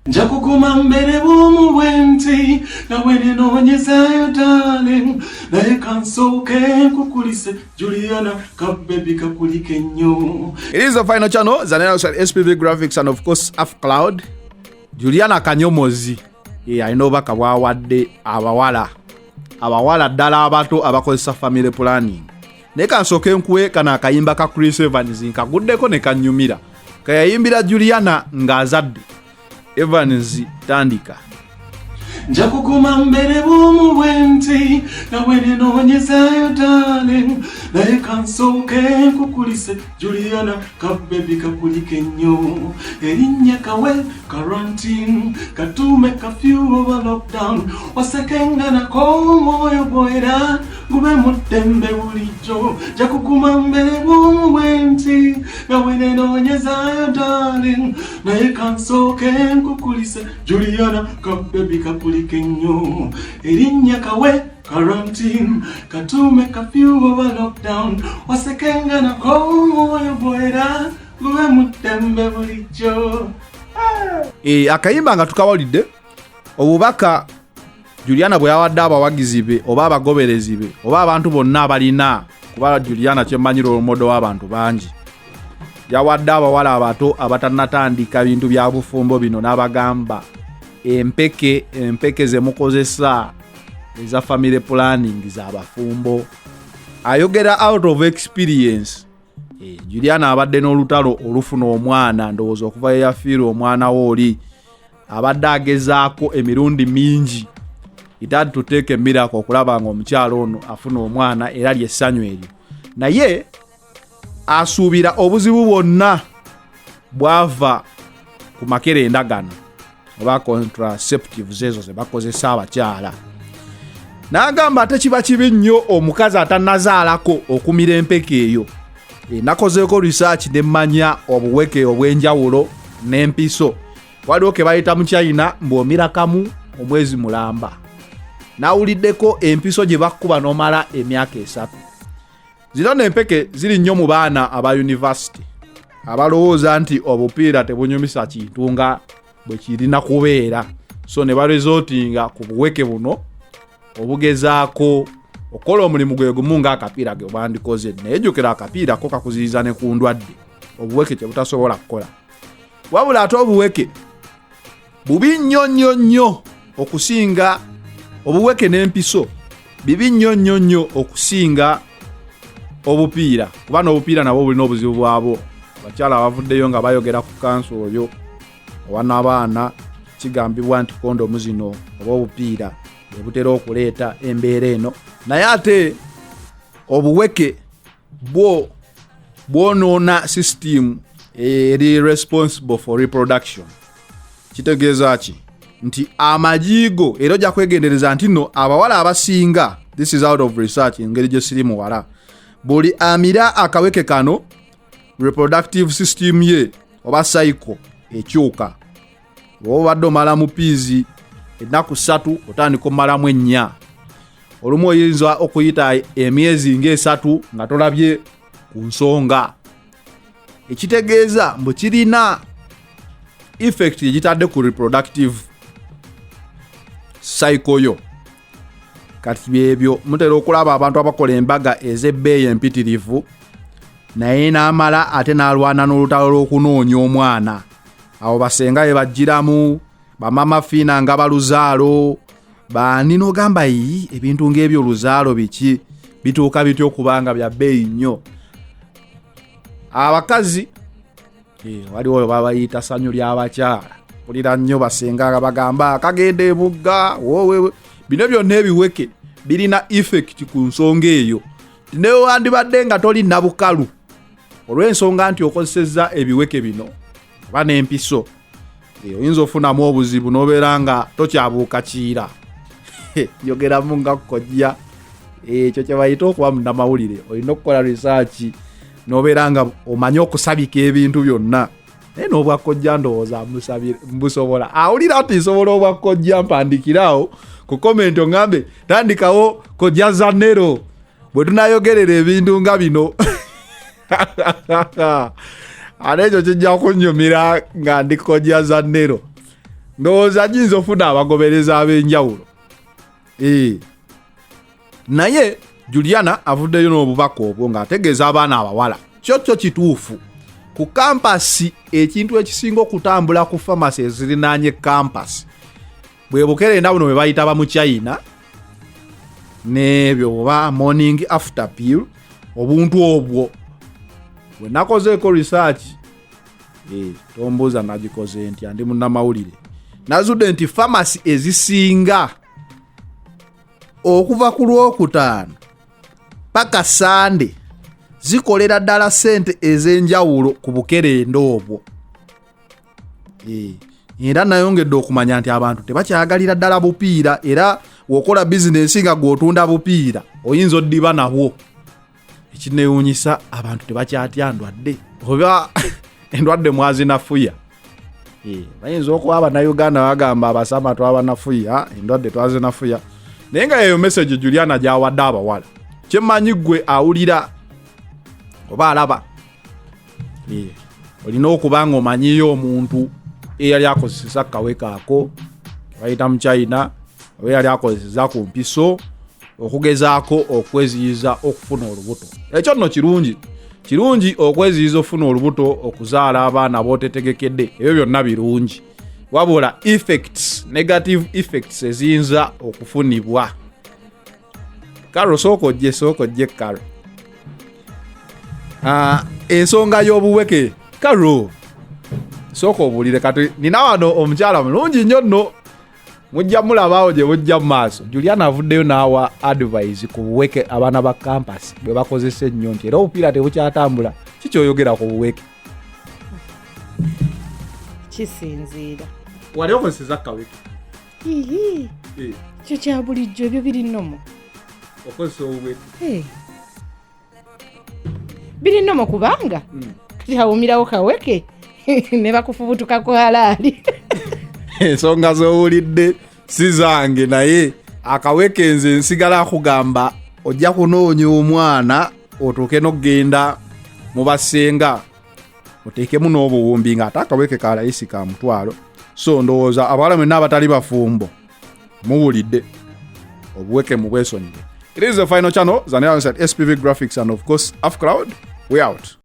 Nja kuguma mbere bw'omu bwenti nawe nenoonyezayo darling, naye kansooke nkukulise Juliana, kabebi kakulike nnyo. It is the final channel, Zanena SPV Graphics and of course AfCloud. Juliana Kanyomozi ye alina obubaka bwawadde abawala, abawala ddala abato abakozesa family planning. Naye kansooke nkuwe kano akayimba ka Chris Evans nkaguddeko ne kannyumira, kayayimbira Juliana ng'azadde. Evans, tandika. Nja kuguma mbere bw'omu bwenti nawe nenoonyezayo darling, naye kansooke nkukulise Juliana, kabebi kakulike nnyo. Erinnya kawe quarantine, katume kafyu oba lockdown, wasekenga nako omwoyo gwera gube mu ddembe bulijjo. Nja kuguma mbere bw'omu bwenti nawe nenoonyezayo darling, naye kansooke nkukulise Juliana, kabebi kakulike nnyo. Erinnya kawe quarantine, katume kafyu oba lockdown, wasekenga nako omwoyo gwera gube mu ddembe bulijjo. Akayimba nga tukawulidde, obubaka Juliana bwe yawadde abawagizi be oba abagoberezi be oba abantu bonna abalina, kuba Juliana kyemmanyi role model w'abantu bangi, yawadde abawala abato abatannatandika bintu bya bufumbo bino n'abagamba empeke ze mukozesa eza family planning z'abafumbo. Ayogera out of experience. Juliana abadde n'olutalo olufuna omwana, ndowooza okuva ye yafiirwa omwana we oli abadde agezaako emirundi mingi. It had to take a miracle okulaba nga omukyalo ono afuna omwana, era lyessanyu eryo. Naye asuubira obuzibu bwonna bwava ku makerenda gano oba contraceptives ezo ze bakozesa abakyala. N'agamba ate kiba kibi nnyo omukazi atannazaalako okumira empeke eyo. Nakozeeko research ne mmanya obuweke obw'enjawulo n'empiso. Waliwo ke bayita mu China mbw'omira kamu omwezi mulamba. Nawuliddeko empiso gye bakkuba n'omala emyaka 3. Zino nno empeke ziri nnyo mu baana aba university abalowooza nti obupiira tebunyumisa kintu nga bwe kirina kubeera, so ne baresortinga ku buweke buno obugezaako okukola omulimu gwe gumu ng'akapiira ge bandikoze. Naye jjukira akapiira ko kakuziyiza ne ku ndwadde, obuweke kye butasobola kukola. Wabula ate obuweke bubi nnyo nnyo nnyo okusinga obuweke n'empiso bibi nnyo nnyo nnyo okusinga obupiira, kuba n'obupiira nabwo bulina obuzibu bwabwo. Abakyala abavuddeyo nga bayogera ku kansa oyo owanabaana, kigambibwa nti kondomu zino oba obupiira bwe butera okuleeta embeera eno. Naye ate obuweke bwo bwonoona system eri responsible for reproduction. Kitegeeza ki? Nti amajiigo, era ojja kwegendereza nti nno abawala abasinga, this is out of research, engeri gye siri muwala, buli amira akaweke kano reproductive system ye oba cycle ekyuka. Oba obadde omalamu piizi ennaku 3, otandika omalamu 4. Olumu oyinza okuyita emyezi ng'esatu nga tolabye ku nsonga, ekitegeeza mbu kirina effect egitadde ku reproductive cycle yo. Kati byebyo mutera okulaba abantu abakola embaga ez'ebbeeyi empitirivu, naye n'amala ate n'alwana n'olutalo lw'okunoonya omwana. Abo basenga be bajjiramu bamama Fiina nga baluzaalo baani, n'ogamba yi ebintu ng'ebyo oluzaalo biki bituuka bitya okuba nga bya bbeeyi nnyo. Abakazi waliwo oyo babayita ssanyu ly'abakyala, mpulira nnyo basenga nga bagamba kagenda ebugga wowe. Bino byonna ebiweke birina effect ku nsonga eyo. Newandibadde nga toli nabukalu, olw'ensonga nti okozesezza ebiweke bino oba n'empiso, oyinza ofunamu obuzibu n'obeera nga tokyabuuka kiira. Yogeramu nga kojja, ekyo kye bayita okuba munnamawulire. Olina okukola research n'obeera nga omanyi okusabika ebintu byonna. Naye n'obwakojja ndowooza mbusobola. Awulira nti nsobola obwakojja, mpandikirawo ku comment oŋŋambe tandikawo kojja Zanero bwe tunayogerera ebintu nga bino. Ate ekyo kijja kunnyumira nga ndi kojja Zanero. Ndowooza giyinza ofuna abagoberezi ab'enjawulo. Eh. Naye Juliana avuddeyo n'obubaka obwo ng'ategeeza abaana abawala kyo kyo kituufu ku kampasi. Ekintu ekisinga okutambula ku famasi ezirinaanye kampasi bwe bukerenda buno bwe bayita bamuchina n'ebyo oba morning after pill. Obuntu obwo bwe nakozeeko research, tombuuza nagikoze ntya, ndi munnamawulire, nazudde nti famasi ezisinga okuva ku Lwokutaano paka Sande zikolera ddala ssente ez'enjawulo ku bukerenda obwo. Era nayongedde okumanya nti abantu tebakyagalira ddala bupiira, era wokola bizinensi nga gw'otunda bupiira oyinza oddiba nabwo. Ekinewuunyisa, abantu tebakyatya ndwadde, oba endwadde mwazinafuya. Bayinza okuba Abannayuganda bagamba abasama twabanafuya, endwadde twazinafuya, naye nga yeyo message Juliana gyawadde abawala. Kyemmanyi gwe awulira oba alaba, olina okuba nga omanyiyo omuntu eyali akozeseza kawekaako bayita mu China oba eyali akozeseza ku mpiso okugezaako okweziyiza okufuna olubuto. Ekyo nno kirungi, kirungi okweziyiza okufuna olubuto, okuzaala abaana b'otetegekedde, ebyo byonna birungi, wabula effects, negative effects eziyinza okufunibwa. Karo, sooka ojje, sooka ojje Karo. Ensonga y'obuweke, Karo, sooka obuulire. Kati nina wano omukyala mulungi nnyo nno, mujja mulabaawo gye bujja mu maaso. Juliana avuddeyo n'awa advice ku buweke abaana ba campus bwe bakozesa ennyo, nti era obupiira tebukyatambula. Kikyoyogera ku buweke? Kisinziira. Wali okozeseza kaweke? Ihi, kyo kya bulijjo, ebyo biri normal. Okozesa obuweke? Eh. Biri normal kubanga kati awumirawo kaweke ne bakufubutuka ku halaali. Ensonga z'owulidde si zange, naye akaweke nze nsigala kugamba ojja kunoonya omwana otuuke n'okugenda mu basenga oteekemu n'obuwumbi, ng'ate akaweke ka layisi ka 500. So ndowooza abawala mwenna abatali bafumbo muwulidde, obuweke mu bwesonyiwe. It is the final channel, Zanera at SPV Graphics and of course Afcloud. We out.